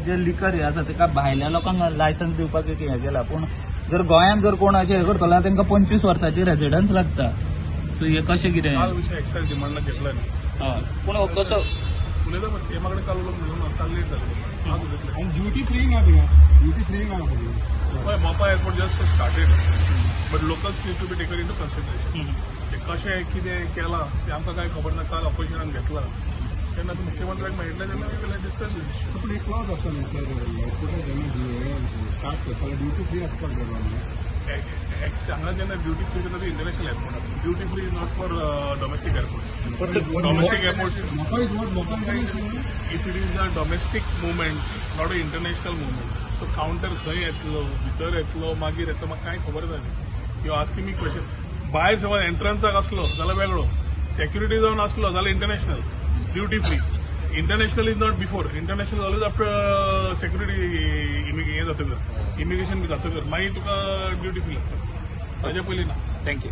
जे liquor हे आसा तेका भायल्या लोकांक लायसन्स दिवपाक एक हें केला, पूण जर गोंयांत जर कोण अशें हें करतलो जाल्यार तांकां 25 वर्साची रेजिडन्स लागता. सो हे कशें कितें? काल विशय एक्सायज डिमांडाक घेतला न्ही. हय, पूण हो कसो उलयता मरे सीएमा कडेन काल उलोवंक मेळूं ना, काल लेट जालें, आज उलयतले. आनी ड्युटी फ्री ना थिंगा, ड्युटी फ्री ना सगळी. हय, Mopa airport just started, but locals need to be taken into consideration. ते कशें कितें केलां तें आमकां कांय खबर ना. काल ऑपोजिशनान घेतलां तेन्ना आतां मुख्यमंत्र्याक मेळटलें तेन्ना डिस्कस. पूण एक क्लॉज आसता न्ही सर, एअरपोर्टार जेन्ना स्टार्ट करता ड्युटी फ्री आसपाक जाय न्ही. हांगा जेन्ना ड्युटी फ्री करता ते international airport, duty free is not for domestic airport. Domestic airport Mopa is what, Mopa international? If it is a domestic movement, not a international movement. So counter खंय येतलो, भितर येतलो, मागीर येतलो, म्हाका कांय खबर ना. You asking me question. भायर समज एंट्रन्साक आसलो जाल्यार वेगळो, सेक्युरिटी जावन आसलो जाल्यार international duty free. International is not before, international always after security हें जातकर, इमिग्रेशन बी जातकर मागीर तुका ड्युटी फ्री लागता, ताज्या पयलीं ना. Thank you.